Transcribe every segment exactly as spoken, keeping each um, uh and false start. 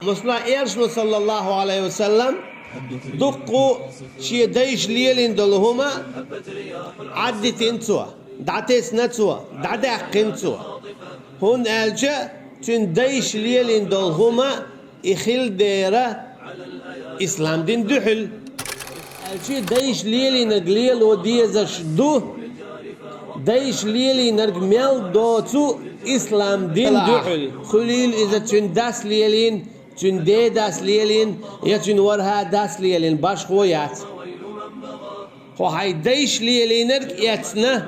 Масала, Элчано, саллаллаху Ӏалайхи ва саллам, дуккха шен дайша лелийна долу хӀума Ӏаддитина цо, дӀатесна цо, дӀадаьккхина цо. ХӀунда аьлча цуьнан дайша лелийна долу хӀума и хилла дера ислам дин дуьхьал. Аьлча дайша лелийнарг лело дезаш ду, дайша лелийнарг мел доцу ислам дин дуьхьал. Хуьлийла иза цуьнан дас лелийна, цуьнан ден дас лелийна, я цуьнан ворхӀе дас лелийна, башхо яц. Хьо хьайн дайша лелийнарг эцна,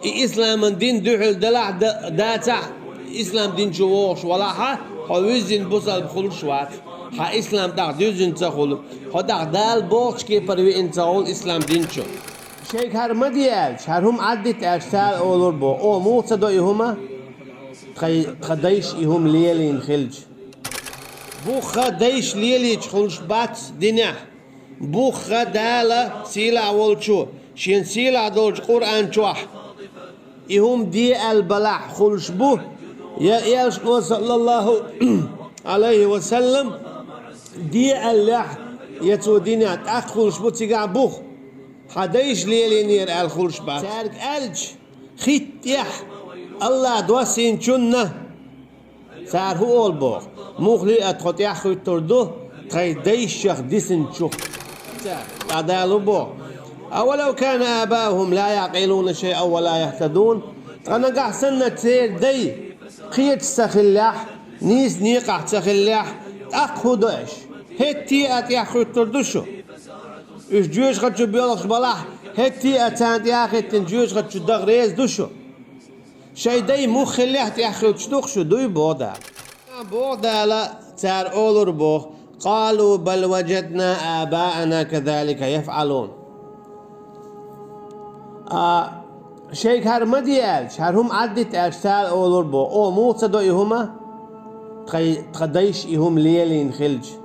и исламан дин дуьхьал делахь а, да-, дацахь а, ислам дин чу вогӀуш валахь а, хьо вуьззина бусалба хуьлуш вац. Хьан ислам тӀаккха дуьззина ца хуьлу. Хьо тӀаккха Дала бохучу кепара веана ца хуьлу ислам дин чу. Шайга хӀара ма де аьлча, хӀара хӀума Ӏаддита аьлча, цара олур бу: «О, муха ца до и хӀума? Тхай-, тхан дайша и хӀума лелийна хилча». Бух хан дайша лелийча хуьлуш бац динехь. Бух хан Дала, сийлахь волчо, шен сийлахь долчу Къуръан чохь и хӀума де аьлла балахь хуьлуш бу, я Элчано, саллаллаху Ӏалайхи ва саллам, де аьллехь, я цо динехь, тӀаккха хуьлуш бу цигахь бух. Хьан дайша лелийнера аьлла хуьлуш бац. Цаьрга аьлча, хӀитта тӀехь, АллахӀа доссийначунна, цара хӀун олу боху? Муххале а тхо тӀаьхьахӀуьттур ду тхайн дайшех дисинчух. Цара, ткъа Дала хӀун боху: «أولو كان آباؤهم لا يعقلون شيئا ولا يهتدون». Ткъа нагахь санна церан дай кхечаш ца хиллехь, нийса некъахь ца хиллехь, тӀаккха хӀун до аша? ХӀетте а тӀаьхьахӀуьттур ду шу? Уьш жоьжахати чу боьлхуш балахь, хӀетте а царна тӀаьхьахӀиттина жоьжахати чу даха реза ду шу? Шайн дай муха хиллехь а тӀаьхьахӀуьттуш ду-кх шу, дуй боху Дала. Боху Дала, цара олур боху: «قالوا بل وجدنا آباءنا كذلك يفعلون». А, шайга хӀара ма де аьлча, хӀара хӀума Ӏаддита аьлча, цара олур боху: «О, муха ца до и хӀума? Тхай-, тхан дайша и хӀума лелийна хилча».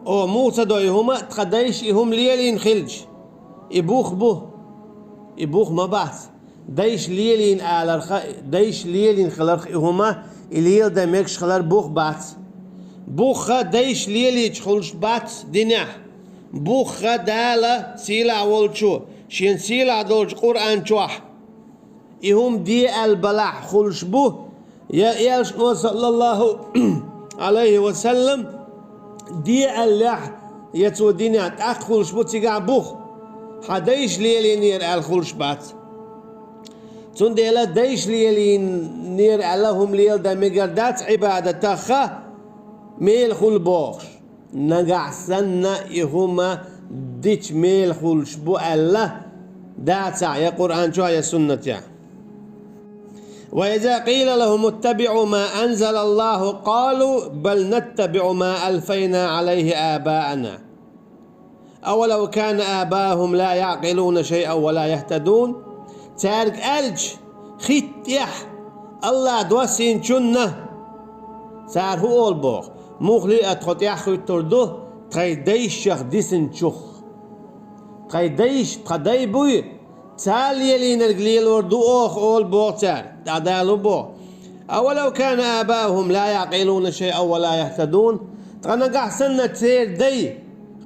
О, муха ца до и хӀума, тхан дайша и хӀума лелийна хилча? И бух бу. И бух ма бац. Дайша лелийна аларх, дайша лелийна хиларх и хӀума, и леладан мегаш хилар бух бац. Бух хан дайша лелийча хуьлуш бац динехь. Бух хан Дала, сийлахь волчо, шен сийлахь долчу Къуръан чохь и хӀума де аьлла балахь хуьлуш бу, я Элчано, саллаллаху Ӏалайхи ва саллам, де аьллехь, я цо динехь, тӀаккха хуьлуш бу цигахь бух. Хьан дайша лелийнера аьлла хуьлуш бац. Цундела дайша лелийнера аьлла хӀума леладан мегар дац Ӏибадатах, мела хуьлу бохуш. Нагахь санна и хӀума дича мела хуьлуш бу аьлла дацахь я Къуръан чохь, я суннатехь. «وإذا قيل لهم اتبعوا ما أنزل الله قالوا بل نتبع ما ألفينا عليه آباءنا أولو كان آباؤهم لا يعقلون شيئا ولا يهتدون». Цаьрга аьлча, хӀитта тӀехь, АллахӀа доссийначунна, цара хӀун олу боху? Муххале а тхо тӀаьхьахӀуьттур ду тхайн дайшех дисинчух. Тхайн дайша, тхан дай буй, цара лелийнарг лелор ду оха, олу боху цара. ТӀаккха Дала хӀун боху: «أولو كان آباؤهم لا يعقلون شيئا ولا يهتدون». Ткъа нагахь санна церан дай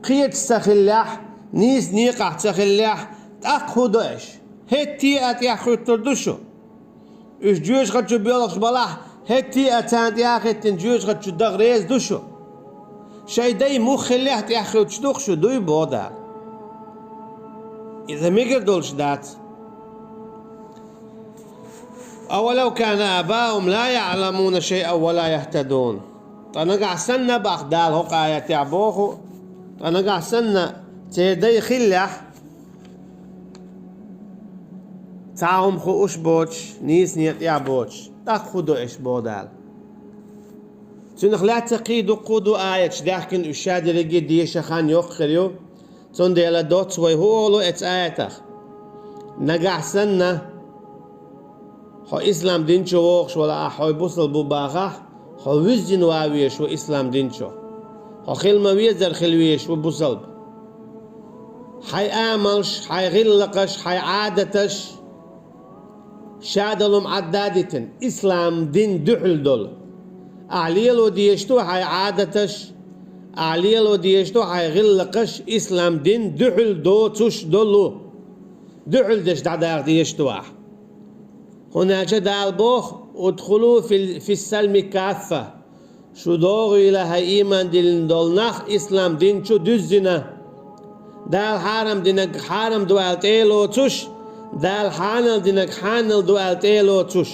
кхечаш ца хиллехь, нийса некъахь ца хиллехь, тӀаккха хӀун до аша? ХӀетте а тӀаьхьахӀуьттур ду шу? Уьш жоьжахати чу боьлхуш балахь, хӀетте а царна тӀаьхьахӀиттина жоьжахати чу даха реза ду шу? Шайн дай муха хиллехь а тӀаьхьахӀуьттуш ду-кх шу, дуй боху Дала. Иза мегар долуш дац. «أولو كان آباؤهم لا يعلمون شيئا ولا يهتدون». Ткъа нагахь санна, боху Дала хӀокху аятехь боху, ткъа нагахь санна церан дай хиллехь, цхьа а хӀума хууш боцуш, нийса некъа тӀехь боцуш, тӀаккха хӀун до аша, боху Дала. Цунах лаьцна кхин дуккха а ду аяташ даьхкина, уьш шадерриге а деша хан йоккха хир ю. Цундела доцца вай хӀун олу оцу аятах? Нагахь санна, хьо ислам дин чу вогӀуш валахь, хьо бусалба ву бахахь, хьо вуьззина ван везаш ву ислам дин чу. Хьо хила ма везара хила везаш ву бусалба. Хьайн амалш, хьайн гӀиллакхаш, хьайн Ӏадаташ, шадолу хӀума Ӏадда а дитина, ислам дин дуьхьал долу. Ахь лело дезаш ду хьайн Ӏадаташ, ахь лело дезаш ду хьайн гӀиллакхаш, ислам дин дуьхьал доцуш долу. Дуьхьал деш дӀадаха дезаш ду ахь. ХӀунда аьлча Дала боху: «Удхулу фил-, фиссалми каффа». Шу догӀийла, хӀай ийман диллина долу нах, ислам дин чу дуьззина. Дала хьарам динарг хьарам ду аьлла тӀе а лоцуш, Дала хьанал динарг хьанал ду аьлла тӀе а лоцуш.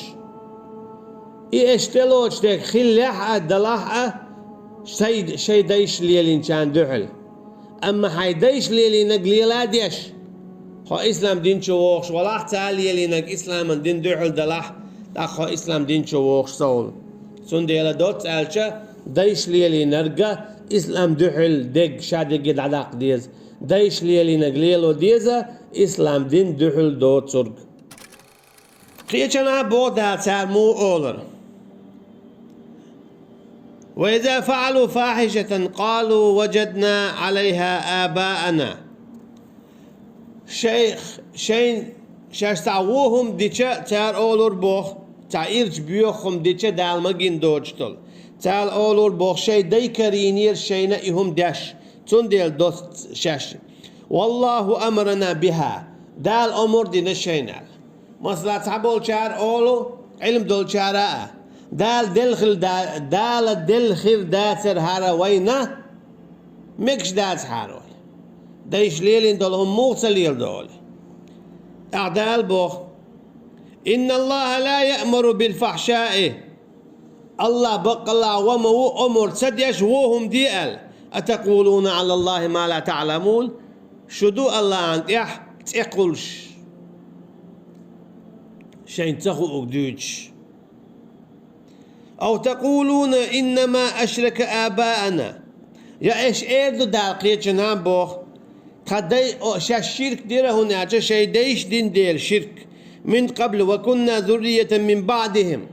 И аша тӀелоцуш дерг хиллехь а, далахь а, шай, шайн дайша лелийначарна дуьхьал. Амма хьайн дайша лелийнарг лела а деш, хьо ислам дин чу вогӀуш валахь, цара лелийнарг исламан дин дуьхьал далахь, тӀаккха хьо ислам дин чу вогӀуш ца хуьлу. Цундела доцца аьлча, дайша лелийнарг ислам дуьхьал дерг ша дерриге дӀадаккха деза. Дайша лелийнарг лело деза, ислам дин дуьхьал доцург. Кхечанхьа боху Дала цара муха олура: «Ва иза фаӀалу фахьишатан къалу важадна Ӏалайхьа абаана». Шайх, шайн, шаьш цхьа вон хӀума дича, цара олура боху, цхьа ирча боьха хӀума дича, Дала магийна доцуш долу. Цара олура боху, шайн дай карийнера шайна и хӀума деш, цундела доцца шаьш. «Валлаху амарана бихьа». Дала омар дина шайна аьлла. Масала, цхьаболчара олу, Ӏилма долчара а: «Дала делла хир да-, Дала делла хир дацара хӀара вайна, мегаш дацахьара вай. Дайша лелийна долу хӀума муха ца леладо», – олий. ТӀаккха Дала боху: «Инналлаха ла яъмуру бил фахьшаи». Аллах баккъалла ван ма ву омар ца деш вон хӀума де аьлла. «Атакъулуна Ӏалаллахи ма ла таӀламун». Шу ду Аллахьан тӀехь цӀе кхуллуш, шайна ца хуург дуьйцуш. «Ав такъулуна иннама ашрака абаана». Я аша эр ду Дала кхечанхьа боху: «Тхан дай, о, шаьш ширк дира, хӀунда аьлча шайн дайша дина дера ширк. Мин къабл ва кунна зурриятан мин баъдихим».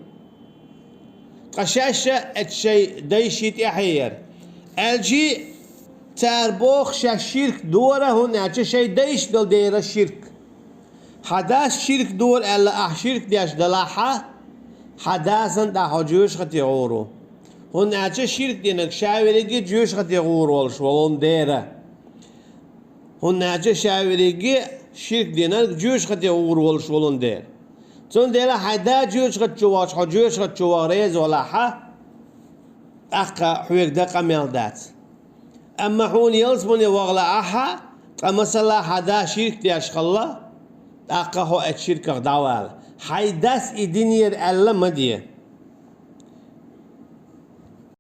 Ткъа шаьш а эцу шайн дайший тӀаьхье яра. Аьлчи цара боху шаьш ширк дора, хӀунда аьлча шайн дайша долу дера ширк. Хьан дас ширк дора аьлла, ахь ширк деш далахьа, хьан дасан тӀаккха хьо жоьжахате гӀур ву. ХӀунда аьлча ширк динарг ша верриге жоьжахате гӀур волуш волун дера. ХӀунда аьлча ша верриге ширк динарг жоьжахате гӀур волуш волун дера. Цундела хьайн да жоьжахати чу вахча, хьо жоьжахати чу ваха реза валахьа, тӀаккха хьоьга дан къамел дац. Амма хьуна ялсамане ваха лаахьа, ткъа масала хьан да ширк деш хилла, тӀаккха хьо оцу ширках дӀавала. Хьайн дас и динера аьлла ма де.